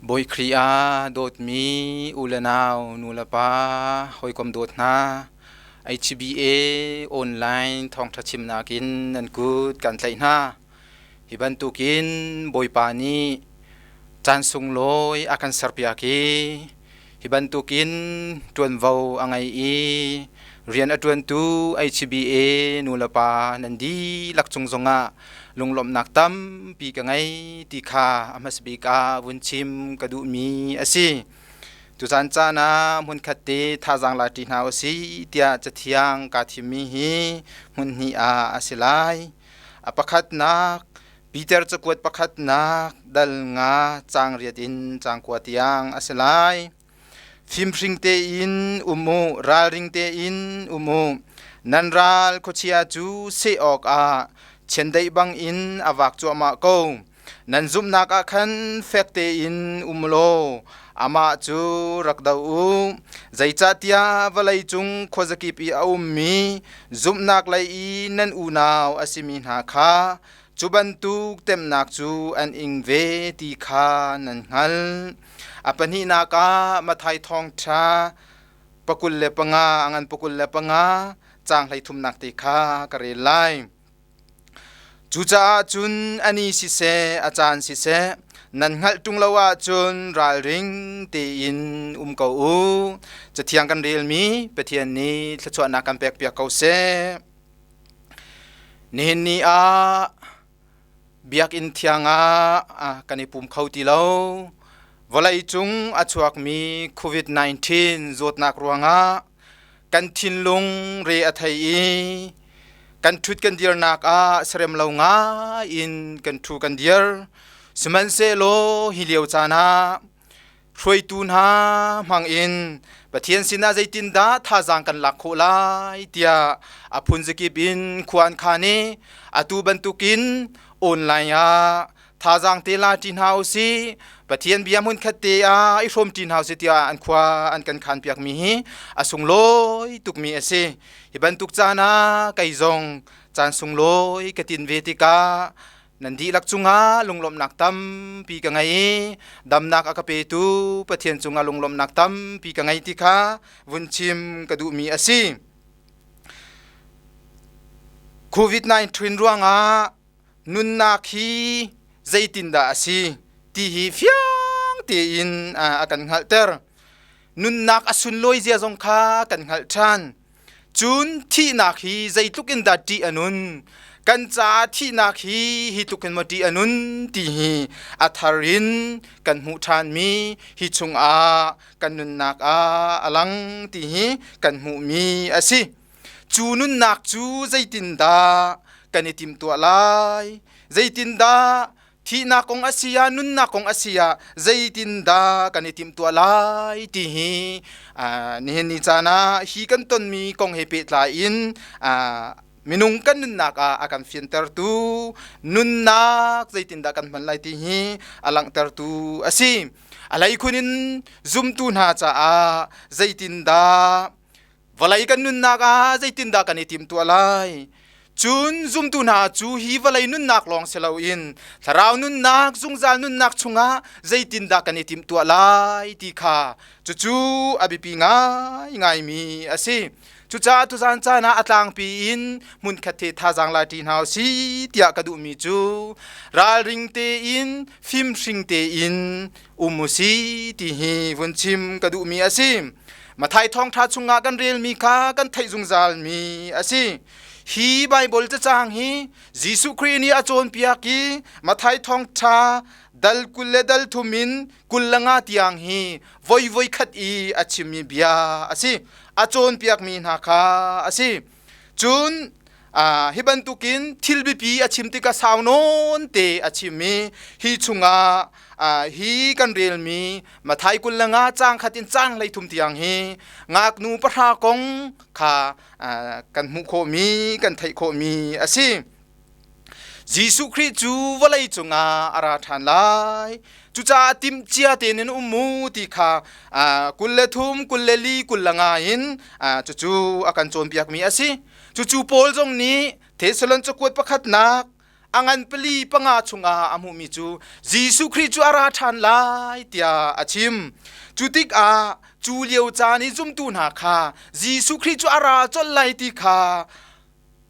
Bawi Khrih ah dawtmi u le nau, nu le pa, hawikom dawt hna, HBA online thawngṭha chimnak in nan kut kan tlaih hna. Hi bantukin Bawipa nih caan sunglawi a kan serpiak i hi bantukin ṭuanvo a ngei i rian a ṭuantu HBA nu le pa nan dihlak cung zongah lunglawmhnak tampi ka ngei ti kha a hmasabik ah vun chim ka duhmi a si. Tuzan caan ah hmunkhat te thazaang la ṭi hna u sih tiah cathiang kaa thimmi hi hmun hnih ah a si lai. A pakhatnak Peter cakuat pakhatnak dal nga caang riat in caang kua tiang a si lai. Fimhring tein um u, ralring tein um u. Nan ral khuachia cu seh awkah chiandeih bangin a vak cuahmah ko. Nan zumhnak ah khan fek tein um law amah cu rak do u. Zeicahtiah vawlei cung khuazakip i a ummi zumhnak lei i nan unau a simi hna kha cu bantuk temnak cu an ing ve ti kha nan hngalh. A pahnihnak ah Matthai thawngṭha 25 a ngan 25 caang 33nak te kha ka rel lai. Cucaah cun a ni siseh, a caan siseh, nan hngalh ṭung lo ahcun ralring tein um ko u. Cathiang kan relmi Pathian nih thluachuahnak kan pekpiak ko seh. Nihin ni ah Biakinn thiang ah kan i pum kho ti lo. Vawlei cung a chuakmi COVID-19 zawtnak ruangah kan thinlung re a thei i kan ṭhut kan dirnak ah serem lo ngai in kan ṭhu kan dir. Sihmanhsehlaw hi lio caan ah hruaitu hna hmangin Pathian sinah zeitindah thazaang kan lak khawh lai tiah a phunzakip in khua an khan i atu bantukin online ah thazaang te la ṭi hna u sih, Pathian bia hmunkhat te ah i hrawm ṭi hna u sih tiah an khua an kan khan piakmi hi a sunglawi tukmi a si. Hi bantuk caan ah kei zong caan sunglawi ka tin ve tikah nan dihlak cungah lunglawmhnak tampi ka ngei i damnak a ka petu Pathian cungah lunglawmhnak tampi ka ngei ti kha vun chim ka duhmi a si. COVID-19 ruangah nunnak hi zeitindah a si ti hi fiang tein a kan hngalhter. Nunnak a sunlawi zia zong kha kan hngalh ṭhan. Cun thihnak hi zeitluk in dah ṭih a nun? Kan caah thihnak hi hi tluk in maw ṭih a nun ti hi a thar in kan hmuh ṭhanmi hi chungah kan nunnak ah a lang ti hi kan hmuhmi a si. Cu nunnak cu zeitindah kan i timhtuah lai? Zeitindah Thihnak kong a si ah, nunnak kong a si ah, zeitindah kan i timhtuah lai ti hi nihin ni caan ah hi kan tonmi kong he pehtlai in minung kan nunnak ah a kan fiantertu nunnak zeitindah kan hman lai ti hi a langhtertu a si. A hleikhun in zumtu hna caah zeitindah Vawlei kan nunnak ah zeitindah kan i timtuah lai? Cun zumtu hna cu hi vawlei nunnak lawng si loin thlarau nunnak, zungzal nunnak chungah zeitindah kan i timhtuah lai ti kha cucu a biapi ngaingaimi a si. Cucaah tuzan caan ah a tlangpi in hmunkhat he thazaang la ṭi hna u si tiah ka duhmi cu ralring tein, fimhring tein um u si ti hi vun chim ka duhmi a si. Mathai thawngṭha chungah kan relmi kha kan theih zungzalmi a si. Hi Baibal cacang hi Jesuh Khrih nih a cawnpiak i Mathai thawngṭha dal 20 le dal thum in 25 tiang hi voi voi khat i a chimmi bia a si. A cawnpiakmi hna kha a si. Cun hi bantukin thil biapi a chim tikah sau nawn te a chim i hi chungah hi kan relmi Mathai 25 caang khat in caang 33 tiang hi ngaknu pahra kong kha kan hmuh khawhmi kan theih khawhmi a si. Jesuh Khrih cu vawlei cungah a ra ṭhan lai. Cucaah timhcia tein in um u ti kha 23, 24, 25 in cucu a kan cawnpiakmi a si. Cucu Paul zong nih Thessalon cakuat pakhatnak A ngan pali panga chungah a hmuhmi cu Jesuh Khrih cu a ra ṭhan lai tiah a chim. Cu tikah cu lio caan i zumtu hna kha Jesuh Khrih cu a ra colh lai ti kha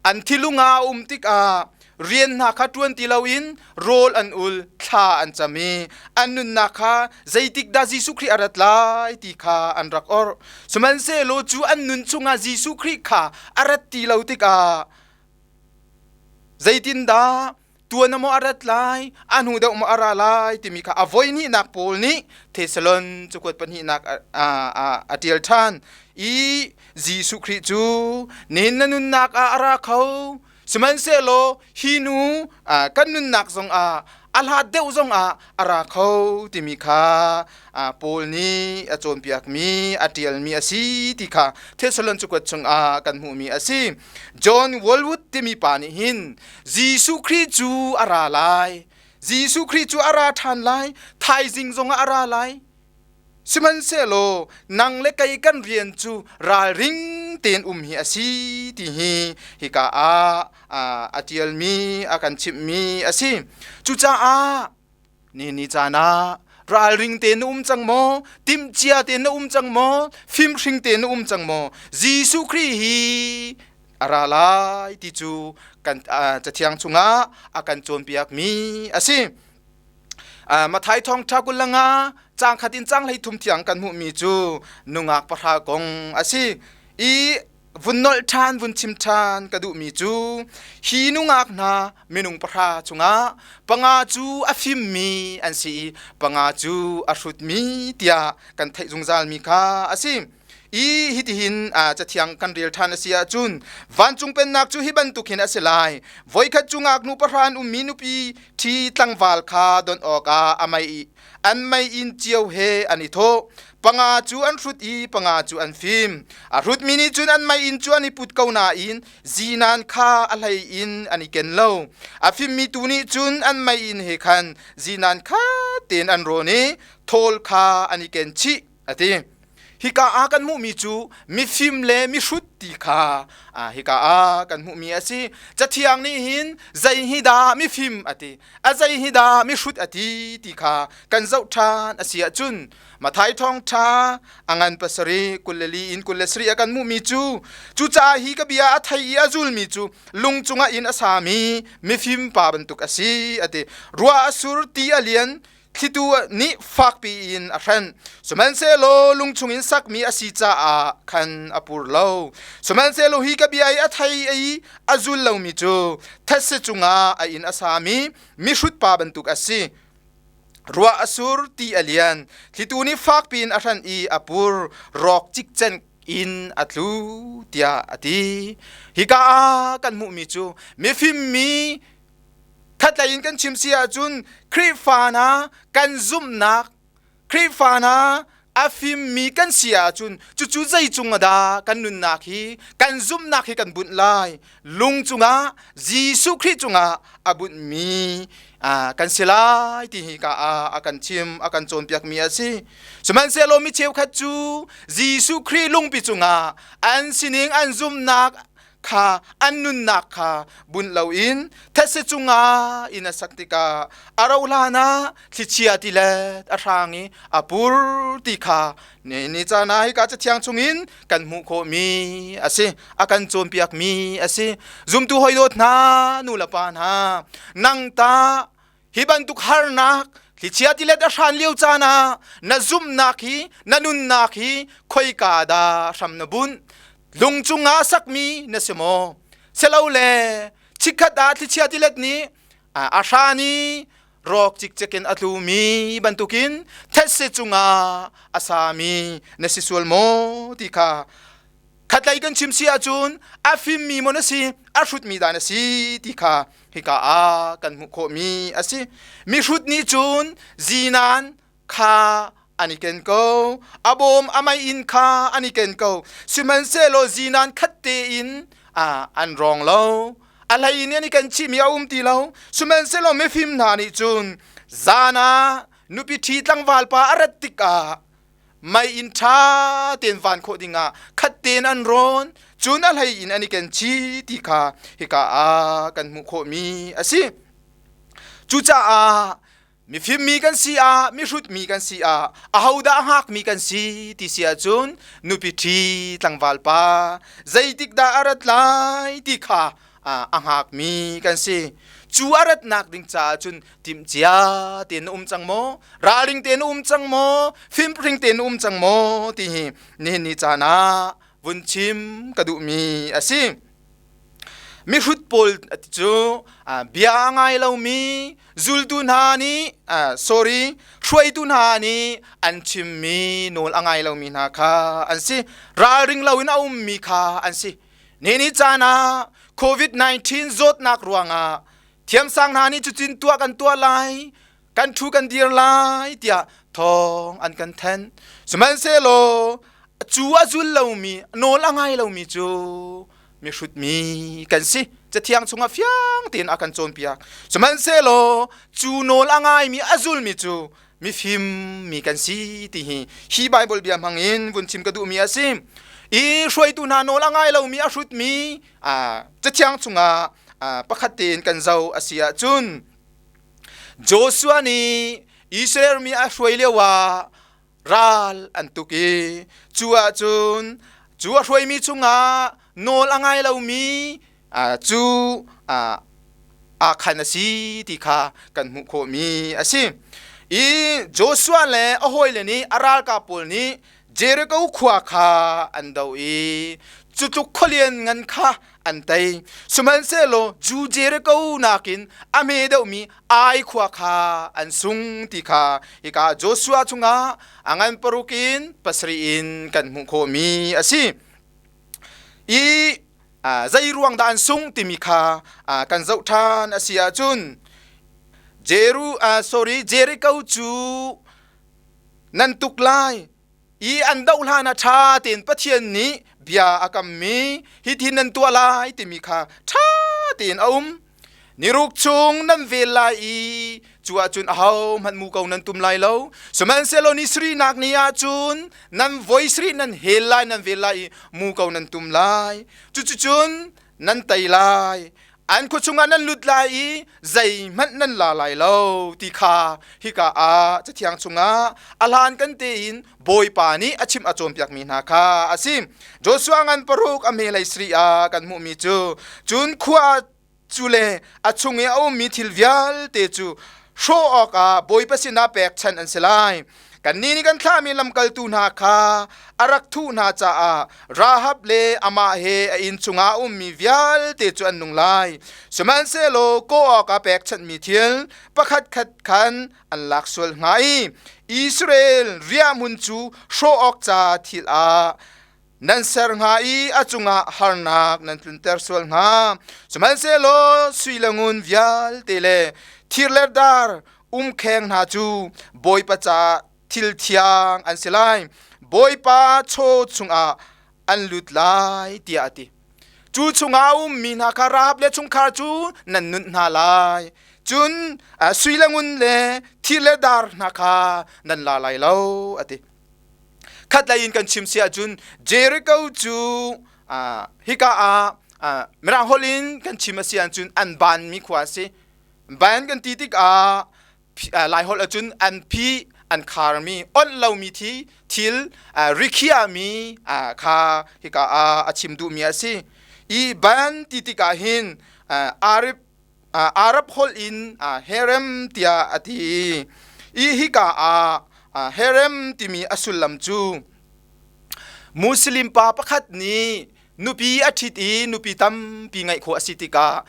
an thilung ah a um tikah rian hna kha ṭuan ti loin rawl an ul, thla an cam i an nunnak kha zeitik dah Jesuh Khrih a rat lai ti kha an rak orh. Sihmanhsehlaw cu an nun chungah Jesuh Khrih kha a rat ti lo tikah Zeitindah tuan maw a rat lai, a hnu deuh maw a ra lai timi kha a voihnihnak Paul nih Thesalon cakuat pahnihnak a ṭial ṭhan i Jesuh Khrih cu nihin na nunnak ah a ra kho. Sihmanhsehlaw hi nu kan nunnak zongah a hlat deuh zongah a ra kho timi kha Paul nih a cawnpiakmi a ṭialmi a si ti kha Thesalon cakuat chungah kan hmuhmi a si. John Walwood timi pa nih hin Jesuh Khrih cu a ra lai, Jesuh Khrih cu a ra ṭhan lai, thaizing zongah a ra lai. Sihmanhsehlaw nang le kei kan rian cu ralring tein um hi a si ti hi hika ah a ṭialmi a kan chimhmi a si. Cucaah Ni ni caan ah ralring tein na um cang maw? Timhcia tein na um cang maw? Fimhring tein na um cang maw? Jesuh Khrih hi a ra lai ti cu kan cathiang chungah a kan cawnpiakmi a si. Mathai thawngṭha 25 caang khat in caang 13 tiang kan hmuhmi cu nungak pahra kong a si. I vun nolh ṭhan vun chim ṭhan ka duhmi cu hi nungak hna minung pahra chungah panga cu a fimmi an si i panga cu a hrutmi tiah kan theih zungzalmi kha a si. I hitihin cathiang kan rel ṭhan a si ahcun vancung pennak cu hi bantuk hin a si lai. Voikhat cu ngaknu pahra an ummi nupi ṭhi tlangval kha don awkah a mei an meiinn cio he an i thawh. Panga cu an hrut i panga cu an fim. A hrutmi nih cun an meiinn cu an i put ko nain zinan kha a hlei in an i ken lo. A fimmi tu nih cun an meiinn he khan zinan kha tein an rawn i thawl kha an i ken chih, a ti. Hika ah kan hmuhmi cu mifim le mihrut ti kha hika ah kan hmuhmi a si. Cathiang nih hin zei hi dah mifim a ti, a zei hi dah mihrut a ti ti kha kan zoh ṭhan a si ahcun Mathai thawngṭha a ngan pasarih 24 in 27 a kan hmuhmi cu cucaah hi ka bia a thei i a zulmi cu lung cungah inn a sami mifim pa bantuk a si a ti. Ruah a sur, ti a lian, thlitu nih fakpi in a hren. Sihmanhsehlaw lung chungin sakmi a si caah khan a pur lo. Sihmanhsehlaw hi ka bia i a thei i a zul lomi cu thetse cungah a inn a sami mihrut pa bantuk a si. Ruah a sur, ti a lian, thlitu nih fakpi in a hran i a pur, rawk cikcen in a tlu, tiah a ti. Hika ah kan hmuhmi cu mifim mi Khatlei in kan chim si ahcun Khrihfa hna kan zumhnak, Khrihfa hna a fimmi kan si ahcun cucu zei cung ah dah kan nunnak hi, kan zumhnak hi kan bunh lai? Lung cungah Jesuh Khrih cungah a bunhmi kan si lai ti hi ka ah a kan chim, a kan cawnpiakmi a si. Sihmanhsehlaw mi cheukhat cu Jesuh Khrih lungpi cungah an sining, an zumhnak kha an nunnak kha bunh loin thetse cungah inn a sak tikah a rauh hlan ah thlichia tilet a hrang i a pur ti kha ni caan ah hika cathiang chungin kan hmuh khawhmi a si, a kan cawnpiakmi a si. Zumtu hawi dawt hna, nu le pa hna, nang ta hi bantuk harnak thlichia tilet a hran lio caan ah na zumhnak hi, na nunnak hi khoika dah hram na bunh? Lung cungah sakmi na si maw? Silole chikkhat ah thlichia tilet nih a hran i rawk cikcek in a tlumi bantukin thetse cungah a sami na si sual maw ti kha khatlei kan chim si ahcun a fimmi maw na si, a hrutmi dah na si ti kha hika ah kan hmuh khawhmi a si. Mihrut nih cun zinan kha an i ken ko, a bawm a mei-inn kha an i ken ko, sihmanhsehlaw zinan khat tein an rawng lo, a hlei in an i ken chihmi a um ti lo. Sihmanhsehlaw mifim hna nih cun zan ah nupi ṭhi tlangval pa a rat tikah mei-inn ṭha tein van khawh dingah khat tein an rawn, cun a hlei in an i ken chih ti kha hika ah kan hmuh khawhmi a si. Cucaah mifim mi kan si ah, mihrut mi kan si ah, ahodah a hngak mi kan si ti si ahcun nupi ṭhi tlangval pa zeitik dah a rat lai ti kha a hngak mi kan si. Cu a ratnak ding caah cun timhcia tein na um cang maw? Ralring tein na um cang maw? Fimhring tein na um cang maw? ti hi nihin ni caan ah vun chim ka duhmi a si. Mihrut pawl cu bia a ngai lomi zultu hna nih sorry hruaitu hna nih an chimmi nawl a ngai lomi hna kha an si. Ralring loin a ummi kha an si. Ni caan ah COVID-19 zawtnak ruangah thiamsang hna nih cutin tuah kan tuah lai, kan ṭhu kan dir lai tiah thawng an kan thanh. Sihmanhsehlaw cu a zul lomi, nawl a ngai lomi cu mihrut mi kan si. Cathiang chungah fiang tein a kan cawnpiak. Sihmanhsehlaw cu nawl a ngaimi, a zulmi cu mifim mi kan si ti hi hi Bible bia hmang in vun chim ka duhmi a si. I hruaitu hna nawl a ngai lomi, a hrutmi cathiang chungah pakhat tein kan zoh a si ahcun Joshua nih Israel mi a hruai lioah ral an tuk i cu ahcun cu a hruaimi chungah nawl a ngai lomi cu aa khan a si ti kha kan hmuh khawhmi a si. I Joshua le a hawile nih a ralkap pawl nih Jericho khua kha an doh i cu tluk khualian ngan kha an tei. Sihmanhsehlaw Jew Jericho nakin a hme deuhmi Ai khua kha an sung ti kha hika Joshua chungah a ngan paruk in pasarih in kan hmuh khawhmi a si. I zei ruang dah an sung timi kha kan zoh ṭhan a si ahcun Jeru sorry Jericho cu nan tuk lai i an doh hlan ah ṭha tein Pathian nih bia a kammi hitin nan tuah lai timi kha ṭha tein a um. Niruk chung nan vel lai i cu ahcun ahohmanh muko nan tum lai lo. Sihmanhsehlaw ni sarihnak ni ahcun nan voi sarih nan hel lai nan vel lai i muko nan tum lai. Cuticun nan tei lai. An khua chungah nan lut lai i zeihmanh nan la lai lo ti kha hika ah Cathiang chungah a hlan kan tein Bawipa nih a chimh a cawnpiakmi hna kha a si. Joshua ngan paruk a hmelei sarih ah kan hmuhmi cu cun khua cu le a chung i a ummi thil vialte cu hrawh awkah Bawipa sinah pekchanh an si lai. Kannih nih kan thlahmi lamkaltu hna kha a rak thuh hna caah Rahab le amah he a inn chungah a ummi vialte cu an nung lai. Sihmanhsehlaw kawh awkah pekchanhmi thil pakhatkhat khan an lak sual hnga i Israel riahhmun cu hrawh awk ca thil ah nan ser hnga i a cungah harnak nan tlunter sual hnga. Sihmanhsehlaw sui le ngun vialte le thir le dar umkheng hna cu Bawipa caah thil thiang an si lai. Bawipa chaw chungah an lut lai tiah a ti. Cu chungah a ummi hna kha Rahab le chungkhar cu nan nunh hna lai. Cun sui le ngun le thir le dar hna kha nan la lai lo a ti. Khatlei in kan chim si ahcun Jericho cu hika ah Mirang holh in kan chim a si ahcun an banmi khua a si. Ban kan ti tikah Laiholh ahcun an phi an kharmi onh lomi thi thil rikhiahmi kha hika ah a chim duhmi a si. I ban ti tikah hin Arab Arab holh in harem tiah a ti i hika ah harem timi a sullam cu Muslim pa pakhat nih nupi a ṭhit i nupi tampi ngeih khawh a si tikah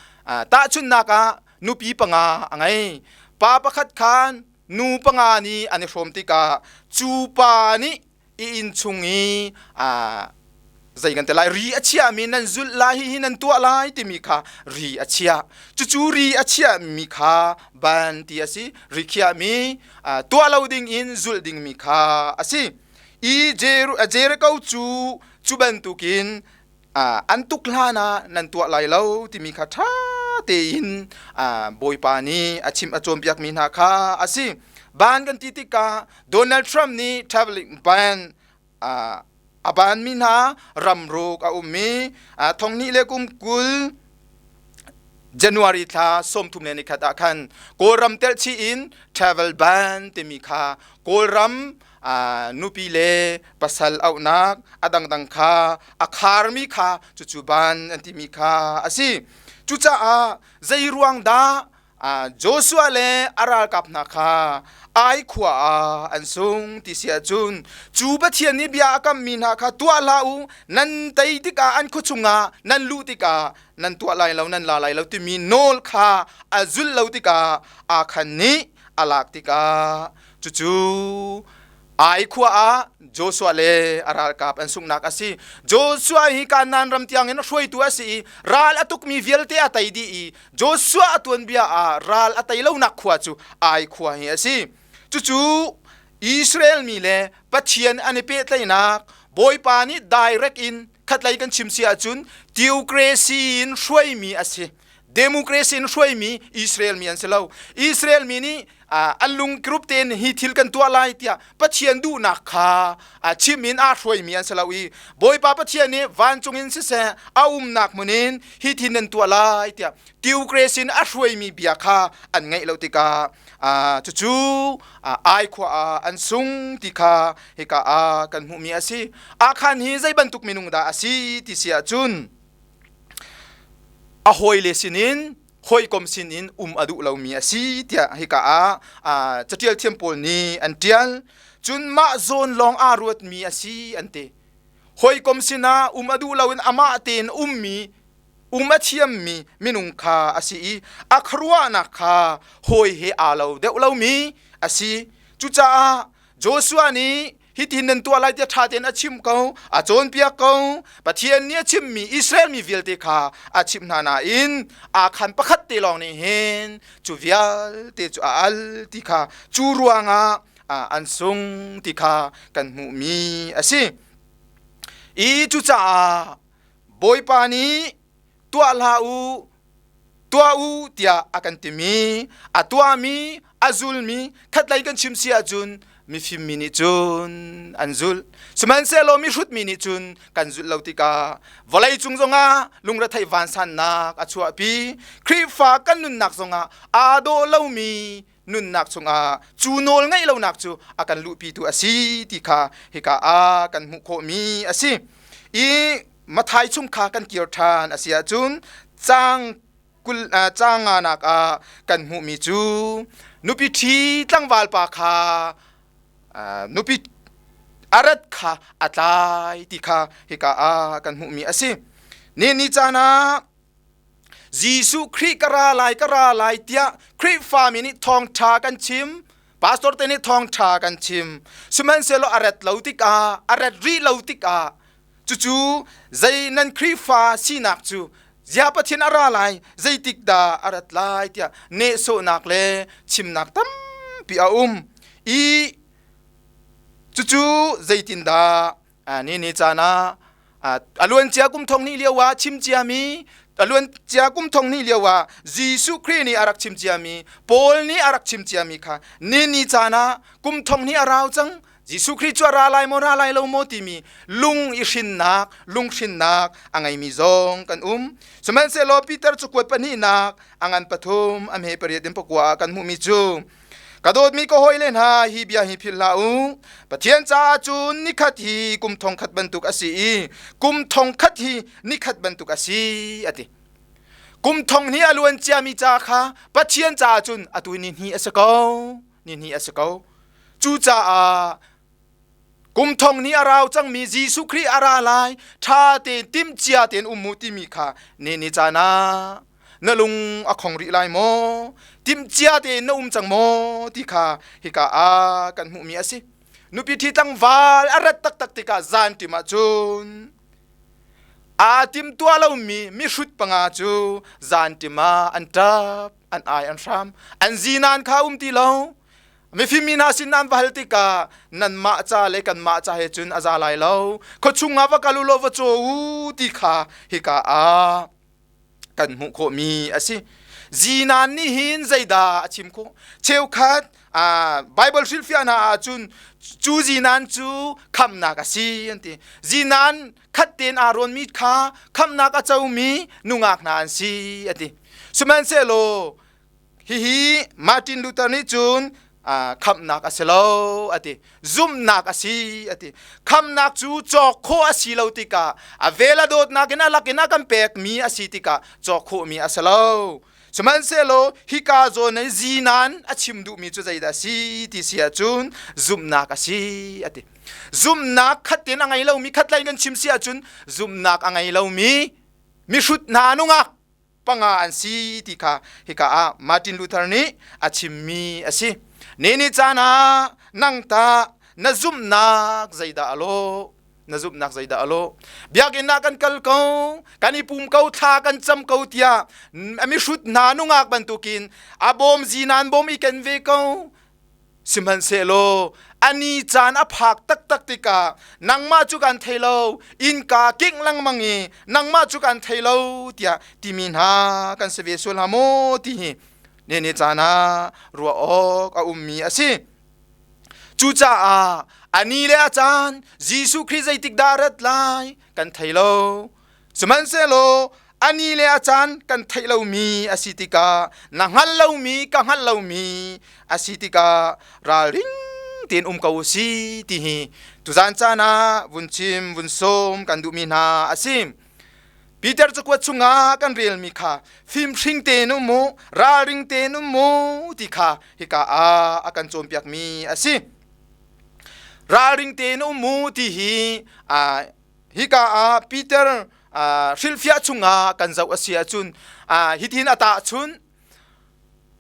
tahchunhnak ah nupi panga a ngei. Pa pakhat khan nu panga nih an i hrawm tikah cu pa nih i inn chung i zei kan ti lai ri a chiahmi nan zulh lai hihi nan tuah lai timi kha ri a chiah cucu ri a chiahmi kha ban ti a si ri khiahmi tuah lo ding in zulh dingmi kha a si i Jericho cu cu bantukin an tuk hlan ah nan tuah lai lo timi kha ṭha tein Bawipa nih a chimh a cawnpiakmi hna kha a si ban kan ti tikah Donald Trump nih traveling ban a banmi hna ramruk a ummi thonghnih le kum 20. January thla 31 ah khan Kawlram telhchih in travel ban timi kha Kawlram nupi le pasal auhnak a dangdang kha a kharmi kha cucu ban an timi kha a si. Cucaah zei ruang dah Joshua le a ralkap hna kha Ai khua ah an sung ti si ahcun cu Pathian nih bia a kammi hna kha tuah hlah u, nan tei tikah an khua chungah nan luh tikah nan tuah lai lo, nan la lai lo timi nawl kha a zulh lo tikah Akhan nih a lak tikah cucu Ai khua ah Joshua le a ralkap an sunghnak a si. Joshua hi Kanaan ram tiangin hruaitu a si i ral a tukmi vialte a tei dih i Joshua a tuanbia ah ral a tei lonak khua cu Ai khua hi a si. Cucu Israel mi le Pathian an i pehtlaihnak Bawipa nih direct in khatlei kan chim si ahcun theocracy in hruaimi a si. Democracy in hruaimi Israel mi an si lo. Israel mi nih an lung group tein hi thil kan tuah lai tiah Pathian duhnak kha chim in aa hruaimi an si lo i Bawipa Pathian nih vancung in siseh a umnak hmun in hi thil nan tuah lai tiah theocracy in a hruaimi bia kha an ngaih lo tikah cucu ai khua ah an sung ti kha hika ah kan hmuhmi a si. Akhan hi zei bantuk minung dah a si ti si ahcun a hawile sinin hawikom sinin um a duh lomi a si tiah hika ah catial thiam pawl nih an ṭial. Cun mah zawn lawng aa ruatmi a si an ti. Hawikom sinah um a duh loin amah tein ummi um a thiammi minung kha a si i a khuaruahnak kha hawi he aa lo deuh lomi a si. Cucaah Joshua nih hitin nan tuah lai tiah ṭha tein a chimh ko, a cawnpiak ko. Pathian nih a chimhmi Israel mi vialte kha a chimh hna nain Akhan pakhat te lawng nih hin cu vialte cu a al ti kha cu ruangah an sung ti kha kan hmuhmi a si. I cucaah Bawipa nih tuah hlah u, tuah u tiah a kan timi, a tuahmi, a zulmi, khatlei kan chim si ahcun mifim mi nih cun an zulh. Sihmanhsehlaw mihrut mi nih cun kan zulh lo tikah vawlei cung zongah lungretheih vansannak a chuahpi. Khrihfa kan nunnak zongah aa dawh lomi nunnak chungah cu nawl ngeih lonak cu a kan luhpitu a si ti kha hika ah kan hmuh khawhmi a si. I Mathai chung kha kan kir ṭhan a si ahcun caang kul caang nganak ah kan hmuhmi cu nupi ṭhi tlangval pa kha nupi a rat kha a tlai ti kha hika ah kan hmuhmi a si. Ni ni caan ah Jesuh Khrih ka ra lai ka ra lai tiah Khrihfami nih thawngṭha kan chim pastor te nih thawngṭha kan chim sihmanhsehlaw a rat lo tikah a rat rih lo tikah cucu zei nan Khrihfa sinak cu zia Pathian a ra lai zeitik dah a rat lai tiah nehsawhnak le chimnak tampi a um i cucu zeitindah ni ni caan ah a luancia kum thong hnih lio ah chim ciami a luancia kum thong hnih lio ah Jesuh Khrih nih a rak chim ciami Paul nih a rak chim ciami kha ni ni caan ah kum thong hnih a rau cang Jesuh Khrih cu a ra lai maw ra lai lo maw timi lung i hrinnak lunghrinnak a ngeimi zong kan um sihmanhsehlaw Peter cakuat pahnihnak a ngan pathum a hme pariat in pakua ah kan hmuhmi cu Ka dawtmi ka hawile hna, hi bia hi philh hlah u. Pathian caah cun nikhat hi kum thongkhat bantuk a si i kum thongkhat hi nikhat bantuk a si, a ti. Kum thong hnih a luan ciami ca kha Pathian caah cun atu ni hnih a si ko, ni hnih a si ko. Cucaah kum thong hnih a rau cangmi Jesuh Khrih a ra lai, ṭha tein timhcia tein um u timi kha ni ni caan ah na lung a khong rih lai maw timhcia tein na um cang maw ti kha hika ah kan hmuhmi a si nupi ṭhi tlangval a rat taktak tikah zan ṭim ahcun aa timtuah lomi mihrut panga cu zan ṭim ah an ṭap an ai an hram an zinan kha um ti lo mifim mi hna sin nan va hal tikah nanmah ca le kanmah ca he cun a za lai lo khuachung ah va kal u law va caw u ti kha hika ah kan hmuh khawhmi a si. Zinan nih hin zeidah a chim khawh? Cheukhat Bible hrilhfiah hna ahcun cu zinan cu khamnak a si an ti. Zinan khat tein aa rawnmi kha khamnak a comi nungak hna an si a ti. Sihmanhsehlaw hihi Martin Luther nih cun khamhnak a si lo a ti. Zumhnak a si a ti. Khamhnak cu cawk khawh a si lo tikah a vel a dawtnak in a lak in a kan pekmi a si tikah cawk khawhmi a si lo. Sihmanhsehlaw hika zawn i zinan a chim duhmi cu zeidah a si ti si ahcun zumhnak a si a ti. Zumhnak khat tein a ngei lomi khat lai kan chim si ahcun zumhnak a ngei lomi mihrut hna nungak panga an si ti kha hika ah Martin Luther nih a chimmi a si. Nini caan ah nang tah na zumhnak zeidah a lawh? Na zumhnak zeidah a lawh? Biakinn ah kan kal ko, kan i pum ko, thla kan cam ko tiah a mihrut hna nungak bantukin a bawm zinan bawm i ken ve ko. Sihmanhsehlaw ani caan a phak taktak tikah nangmah cu kan thei lo, innka kingh lengmang i nangmah cu kan thei lo tiah timi hna kan si ve sual hna maw ti hi nene caan ah ruah awk a ummi a si. Cucaah a ni le a caan Jesuh Khrih zeitik dah rat lai kan thei lo. Sihmanhsehlaw a ni le a caan kan theih lomi a si tikah na hngalh lomi ka hngalh lomi a si tikah ralring tein um ko u si ti hi tuzan caan ah vun chim vun sawm kan duhmi hna a si. Peter cakuat chungah kan relmi kha fimhring tein um u, ralring tein um u ti kha hika ah a kan cawnpiakmi a si. Ralring tein um u ti hi hika ah Peter hrilhfiah chungah kan zoh a si ahcun hitin a tahchunh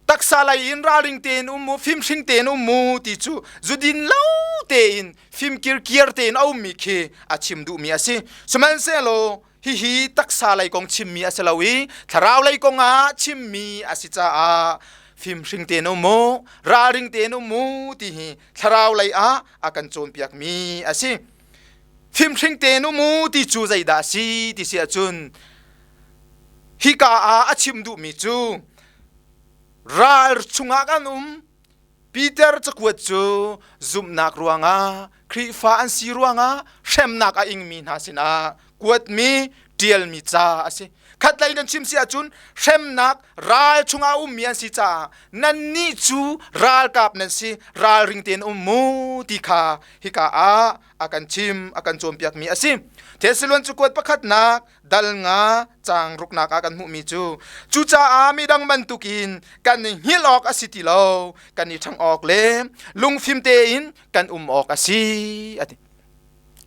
taksa lei in ralring tein um mu fimhring tein um mu ti cu zudin lo tein fimkirkiar tein a ummi khi a chim duhmi a si. Sihmanhsehlaw hihi taksa lei kong chimmi a si lo i thlarau lei kong ah chimmi a si caah fimhring tein um mu ralring tein um mu ti hi thlarau lei ah a kan cawnpiakmi a si. Fimhring tein um u ti cu zeidah a si ti si ahcun hika ah a chim duhmi cu ral chungah kan um. Peter cakuat cu zumhnak ruangah Khrihfa an si ruangah hremnak a ingmi hna sinah kuatmi ṭialmi ca a si. Khatlei kan chim si ahcun hremnak ral chungah a ummi an si caah nannih cu ralkap nan si, ralring tein um mu ti kha hika ah a kan chim a kan cawnpiakmi a si. Thessalon cakuat pakhatnak dal nga caang ruknak ah kan hmuhmi cu cucaah midang bantukin kan i hngilh awk a si ti lo, kan i ṭhangh awk le lungfim tein kan um awk a si a ti.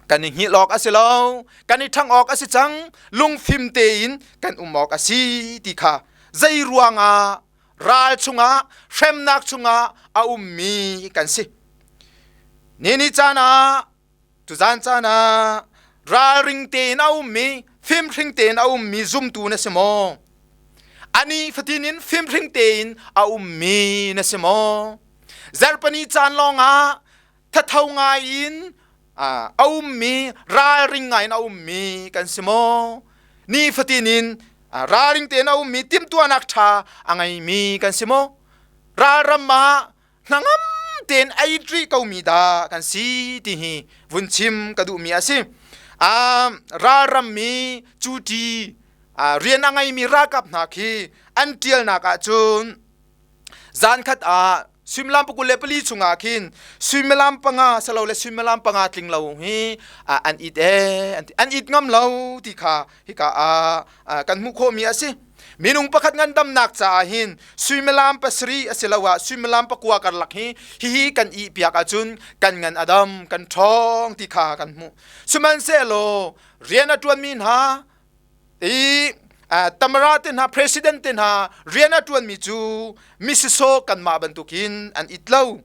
Kan i hngilh awk a si lo, kan i ṭhangh awk a si cang, lungfim tein kan um awk a si ti kha zei ruangah ral chungah hremnak chungah a ummi kan si. Nini caan ah tuzan caan ah ralring tein a ummi fimhring tein a ummi zumtu na si maw? Ani fatin in fimhring tein a ummi na si maw? Zarhpini caan lawngah thatho ngai in a ummi ralring ngai in a ummi kan si maw? Nifatin in ralring tein a ummi timhtuahnak ṭha a ngeimi kan si maw? Ralram ah hnangam tein ei rih komi dah kan si ti hi vun chim ka duhmi a si. Ralram mi cuti rian a ngeimi ralkap hna khi an ṭialnak ahcun Zankhat ah suimilam 24 chungah khin suimilam 5 silole suimilam 5 tling lo hi an it ee an ti. An it ngam lo ti kha hika ah kan hmuh khawhmi a si. Minung pakhat ngandamnak caah hin suimilam 7 asiloah suimilam 9 karlak hi hihi kan ih piak ahcun kan ngan a dam, kan ṭhawng ti kha kan hmuh. Sihmanhsehlaw rian a ṭuanmi hna i Tamara te hna president te hna rian a ṭuanmi cu misisaw kanmah bantukin an it lo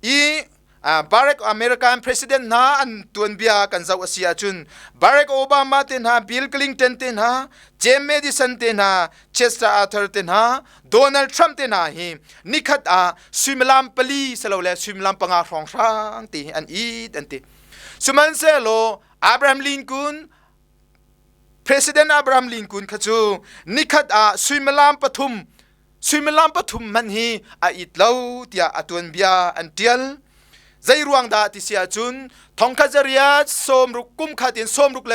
i Barack American president hna an tuanbia kan zoh a si ahcun Barack Obama te hna Bill Clinton te hna James Madison te hna Chester Arthur te hna Donald Trump te hna hi nikhat ah suimilam 4 silole suimilam 5 hrawnghrang te hi an it an ti. Sihmanhsehlaw Abraham Lincoln President Abraham Lincoln kha cu nikhat ah suimilam 3 suimilam 3 hmanh hi a it lo tiah a tuanbia an ṭial. Zei ruang dah ti si ahcun thongkhat zariat 60 kum khat in 65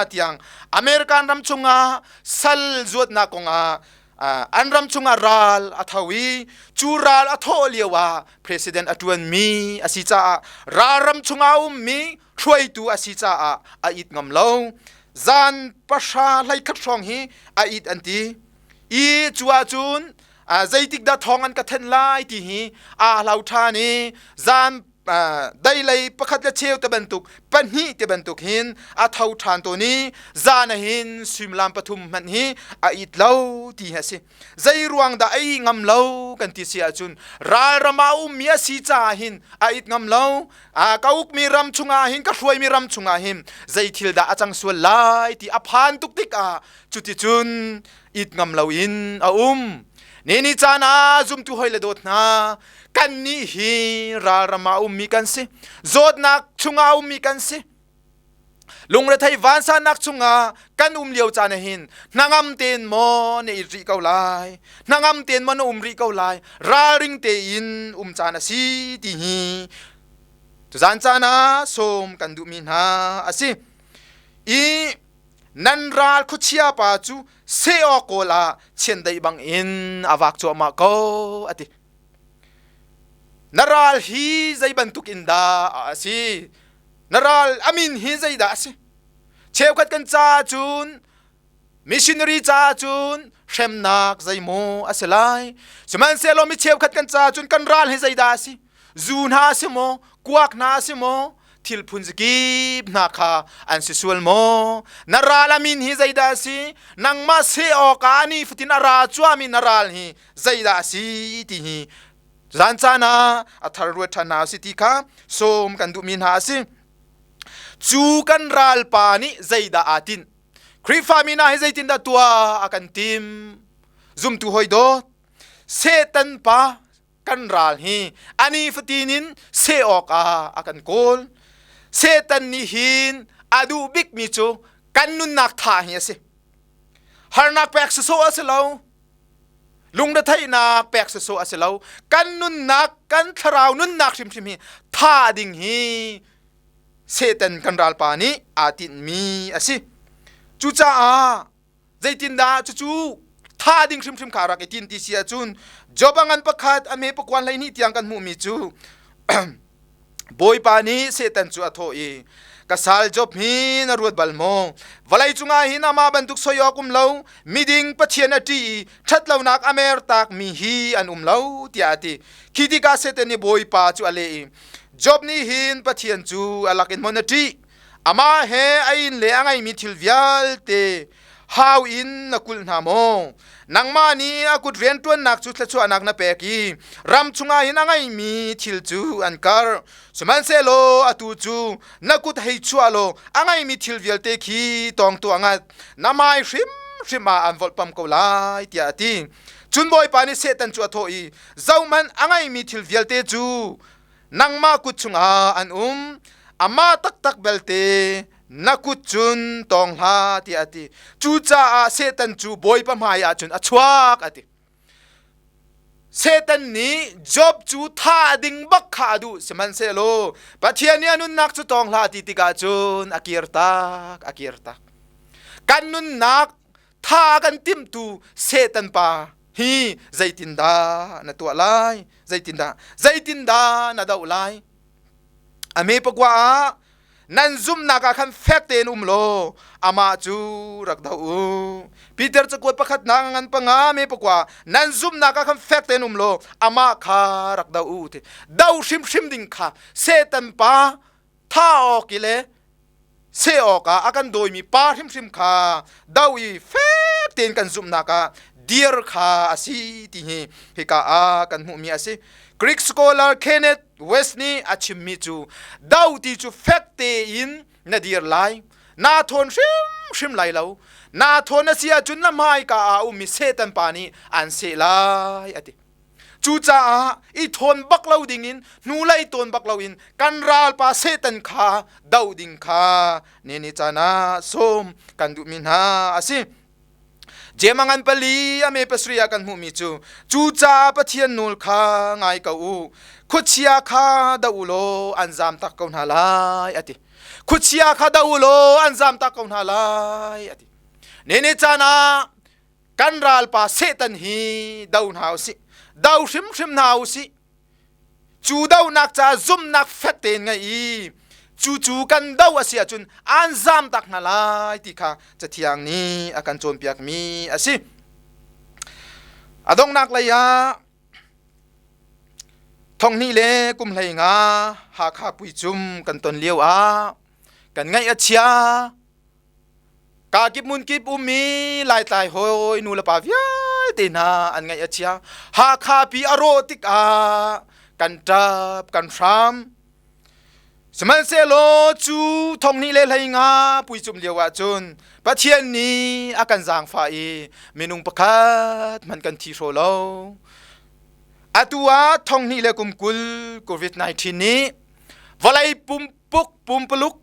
tiang American ram chungah sal zuatnak kongah An ram chungah ral a tho i cu ral a thawh lio ah president a ṭuanmi a si caah ral ram chungah a ummi hruaitu a si caah a it ngam lo. Zan pahra hleikhat hrawng hi a it an ti. I cu ahcun zeitik dah thawng an ka thenh lai ti hi aa hlau ṭhan i zan deilei pakhat le cheu te bantuk pahnih te bantuk hin a tho ṭhan tawn i zan ah hin suimilam pathum hmanh hi a it lo ti hi a si. Zei ruang dah a ih ngam lo kan ti si ahcun ralram ah a ummi a si caah hin a it ngam lo. Ka ukmi ram chungah hin ka hruaimi ram chungah hin zei thil dah a cang sual lai ti a phan tuk tikah cuticun it ngam loin a um. Ni caan ah zumtu hoi le dawt hna kannih hi ralram ah a ummi kan si. Zawtnak chungah a ummi kan si. Lungrethei vansannak chungah kan um lio caan ah hin hnangam tein maw na it rih ko lai? Hnangam tein maw na um rih ko lai? Ralring tein um caan a si ti hi tuzan caan ah sawm kan duhmi hna a si. I nan ral khuachia pa cu seh awk kawl ah chiandeih bangin a vak cuahmah ko a ti. Na ral hi zei bantuk in dah a si? Na ral a min hi zeidah a si? Cheukhat kan caah cun missionary caah cun hremnak zeimaw a si lai. Sihmanhsehlaw mi cheukhat kan caah cun kan ral hi zeidah a si? Zu hna a si maw? Kuak hna a si maw? Thil phun zakip hna kha an si sual maw? Na ral a min hi zeidah a si? Nangmah seh awkah a nifatin a ra cuami na ral hi zeidah a si ti hi zan caan ah a thar ruat ṭhan hna si ti kha sawm kan duhmi hna a si. Cu kan ralpa nih zeidah aa tinh? Khrihfami hna hi zeitindah tuah a kan tim? Zumtu hawi dawt, Satan pa kan ral hi ani fatin in seh awkah a kan kawl. Satan nih hin a duh bikmi cu kan nunnak tha hi a si. Harnak pek sawsawh a si lo. Lungretheihnak pek sawsawh a si lo. Kan nunnak, kan thlarau nunnak hrimhrim hi tha ding hi Satan kan ralpa nih aa tinhmi a si. Cucaah Zeitindah cucu tha ding hrimhrim kha rak i tin ti si ahcun Job a ngan pakhat a me pakuan 12 tiang kan hmuhmi cu Bawipa nih Satan cu a thawh i ka sal Job hi na ruat bal maw? Vawlei cungah hin amah bantuk soi awk um lo, miding Pathian a ṭih i ṭhatlonak a mertakmi hi an um lo, tiah a ti. Khi tikah Satan nih Bawipa cu a leh i, Job nih hin Pathian cu a lakin maw na ṭih? Amah he a inn le a ngeimi thil vialte hau in na kulh hna maw? Nangmah nih a kut rianṭuannak cu thluachuahnak na pek i ram chungah hin a ngeimi thil cu an karh. Sihmanhsehlaw atu cu na kut hei chuah law a ngeimi thil vialte khi tawng tuah ngat, na hmai hrimhrim ah an volhpam ko lai, tiah a ti. Cun Bawipa nih Satan cu a thawh i, Zohhmanh, a ngeimi thil vialte cu nangmah kut chungah an um amah taktak belte na kut cun tawng hlah tiah a ti. Cucaah Satan cu Bawipa hmai ah cun a chuak a ti. Satan nih Job cu thah ding bak kha a duh. Sihmanhsehlaw Pathian nih a nunnak cu tawng hlah ti tikah cun a kir tak a kir tak. Kan nunnak tha kan timhtu Satan pa hi zeitindah na tuah lai? Zeitindah zeitindah na doh lai? A me pakua ah nan zumhnak ah khan fek tein um law amah cu rak doh u. Peter cakuat pakhat na ngan panga me pakua nan zumhnak ah khan fek tein um law amah kha rak doh u ti. Do hrimhrim ding kha Satan pa tha awk i le seh awkah a kan dawimi pa hrimhrim kha do i fek tein kan zumhnak ah dir kha a si ti hi hika ah kan hmuhmi a si. Greek scholar Kenneth West nih a chimmi cu do ti cu fek tein na dir lai, naa thawn hrimhrim lai lo. Naa thawn a si ahcun na hmaika ah a ummi Satan pa nih an seh lai a ti. Cucaah i thawn bak lo dingin hnulei tawn bak loin kan ralpa Satan kha doh ding kha ni caan ah sawm kan duhmi hna a si. Jeim a ngan pali a me pasarih ah kan hmuhmi cu cucaah Pathian nawl kha ngai ko u. Khuachia kha doh u law an zamtak ko hna lai a ti. Khuachia kha doh u law an zamtak ko hna lai a ti. Nene caan ah. Kan ralpa Satan hi do hna usih. Do hrimhrim hna usih. Cu donak ca zumhnak fek tein ngei i cu cu kan do a si ahcun aan zam tak hna lai ti kha Cathiang nih a kan cawnpiakmi a si. A donghnak lei ah thonghnih le kum 15 Hakha puicum kan ton lio ah kan ngaih a chia. Kakip hmunkip ummi Laitlai hawi nu le pa vialte hna an ngaih a chia. Hakha pi a rawh tikah kan ṭap kan hram. Sihmanhsehlaw cu thonghnih le 15 puicum lio ahcun Pathian nih a kan zaangfah i minung pakhat hmanh kan thi hraw lo. Atu ah thonghnih le kum 20 COVID-19 nih vawlei pumpuk pumpuluk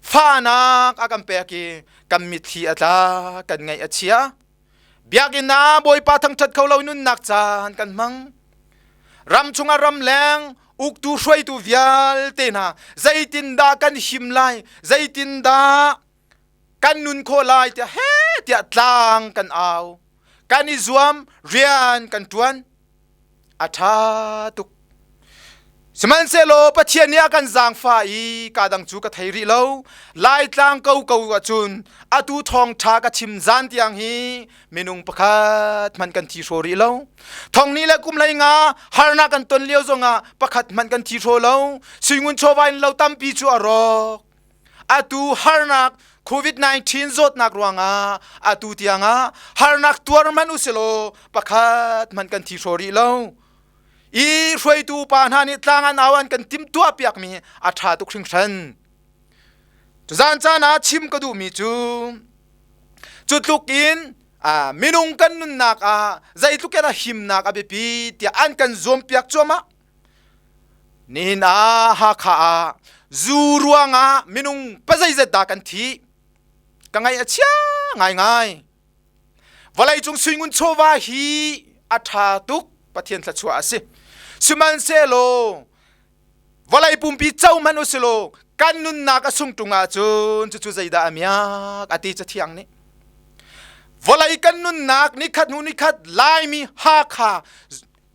fahnak a kan pek i kan mitthli a tla, kan ngaih a chia. Biakinn ah Bawipa thangṭhat kho lo nunnak caan kan hmang. Ram chungah ramleng uktu hruaitu vialte hna zeitindah kan him lai, zeitindah kan nun khawh lai tiah he tiah tlang kan au. Kan i zuam, rian kan ṭuan. A ṭha tuk. Sihmanhsehlaw Pathian nih a kan zaangfah i ka dang cu ka thei rih lo. Laitlang ko ko ahcun atu thawngṭha ka chim zan tiang hi minung pakhat hmanh kan thi hraw rih lo. Thongni le kum 15 harnak kan ton lio zongah pakhat hmanh kan thi hraw lo. Suingun chawva in lo tampi cu a rawk. Atu harnak COVID-19 zawtnak ruangah atu tiangah harnak tuar hmanh usilaw pakhat hmanh kan thi hraw rih lo. I hruaitu pa hna nih tlang an au an kan timhtuah piakmi a ṭha tuk hringhran. Zan caan ah chim ka duhmi cu cu tluk in minung kan nunnak ah zeitluk in a himnak a biapi tiah an kan zuampiak cuahmah. Nihin ah Hakha ah zu ruangah minung pazeizat dah kan thi? Ka ngaih a chia ngaingai. Vawleicung suingun chawva hi a ṭha tuk Pathian thluachuah a si. Sihmanhsehlaw vawlei pumpi co hmanh usilaw kan nunnak a sung ṭung ahcun cucu zeidah a miak a ti Cathiang nih. Vawlei kan nunnak nikhat hnu nikhat Laimi Hakha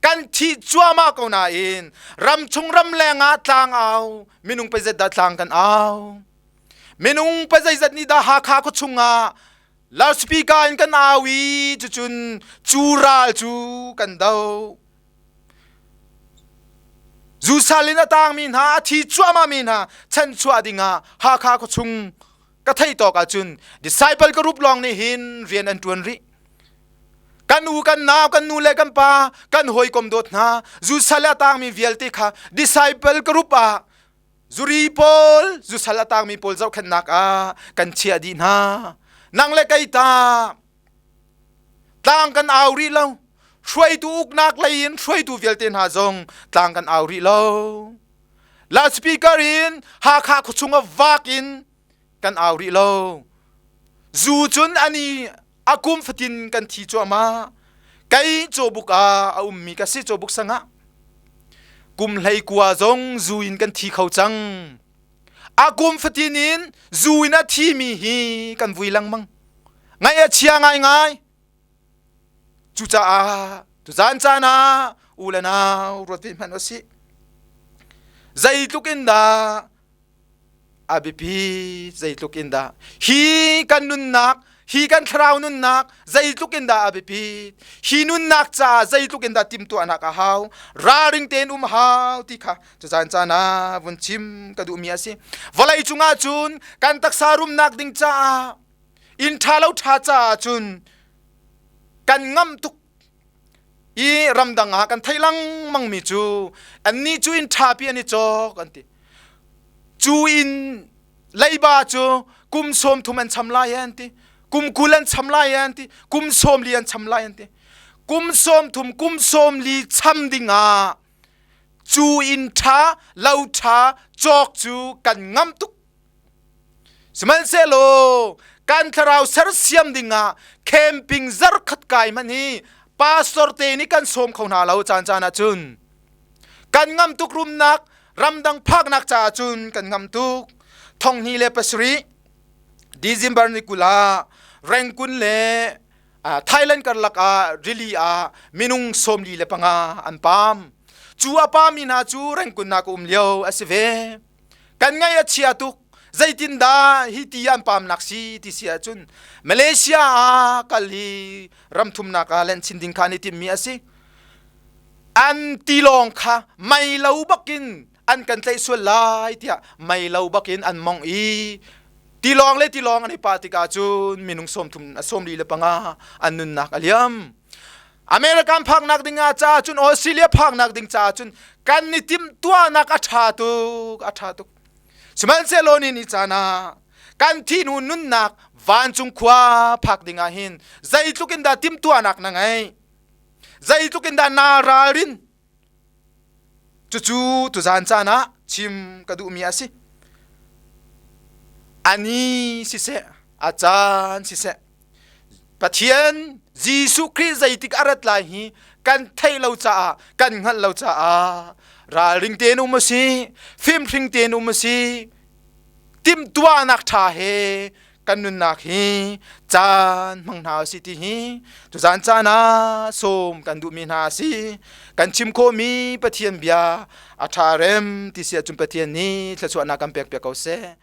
kan thi cuahmah ko nain ramchung ramleng ah tlang au minung peizat dah tlang kan au minung pazeizat nih dah Hakha khuachung ah loudspeaker in kan au i cucun cu ral cu kan do zusal in a tangmi hna a thi cuahmah mi hna chanchuah dingah Hakha khuachung ka theih tawk ahcun disciple ka rup lawng nih hin rian an ṭuan rih kan u kan nau kan nu le kan pa kan hawikom dawt hna zusal a tangmi vialte kha disciple group ah zuri pawl zusal a tangmi pawl zohkhenhnak ah kan chiah dih hna nang le kei ta tlang kan au rih lo hruaitu uknak lei in hruaitu vialte hna zong tlang kan au rih lo loudspeaker in Hakha khuachung ah vak in kan au rih lo. Zu cun ani a kum fatin kan thi cuahmah. Kei cawbuk ah a ummi ka si cawbuk sangah. Kum 19 zong zu in kan thi kho cang. A kum fatin in zu in a thimi hi kan vui lengmang. Ngaih a chia ngaingai. Cucaah tuzaan caan ah u le nau ruat ve hmanh usih. Zeitluk in dah a biapi, zeitluk in dah hi kan nunnak, hi kan thlarau nunnak zeitluk in dah a biapi, hi nunnak caah zeitluk in dah timhtuahnak a hau, ralring tein um hau ti kha tuzaan caan ah vun chim ka duhmi a si. Vawlei cungah cun kan taksa rumnak ding caah inn ṭha lo ṭha caah cun kan ngamh tuk i ramdang ah kan theih lengmang mi cu annih cu inn ṭhapi an i cawk an ti cu inn leiba cu kum 30 an cham lai an ti kum 20 an cham lai an ti kum 40 an cham lai an ti kum 30 kum 40 cham ding ah cu inn ṭha lo ṭha cawk cu kan ngam tuk Sihmanhsehlaw kan thlarau sersiam dingah camping zarkhat kai hmanh hi pastor te nih kan sawm kho hna lo caan caan ahcun kan ngam tuk rumnak ramdang phaknak caah cun kan ngam tuk 2007 December ni 20 ah Rangoon le Thailand karlak ah rili ah minung 45 an pam. Cu a pami hna cu rengkunnak um lio a si ve. Kan ngaih a chia tuk. Zeitindah hi ti an pamnak si ti si ahcun Malaysia ah kal hi ramthumnak ah len chin ding kha an i timmi a si. An tilawng kha mei lo bakin an kan tlaih sual lai tiah mei lo bakin an mong i tilawng le tilawng an i pah tikah cun minung 30 45 an nunnak a liam. American phaknak ding ah caah cun Australia phaknak ding caah cun kan i timhtuahnak a ṭha tuk a ṭha tuk. Sihmanhsehlaw ni ni caan ah kan thi hnu nunnak vancung khua phak ding ah hin zeitluk in dah timhtuahnak na ngeih? Zeitluk in dah naa ralrin? Cucu tuzaan caan ah chim ka duhmi a si. A ni siseh, a caan siseh, Pathian Jesuh Khrih zeitik a rat lai hi kan theih lo caah, kan hngalh lo caah ralring tein um usih, fimhring tein um usih, timhtuahnak ṭha he kan nunnak hi caan hmang hna usih ti hi tuzaan caan ah sawm kan duhmi hna a si. Kan chim khawhmi Pathian bia a ṭha rem ti si ahcun Pathian nih thluachuahnak kan pek piak ko seh.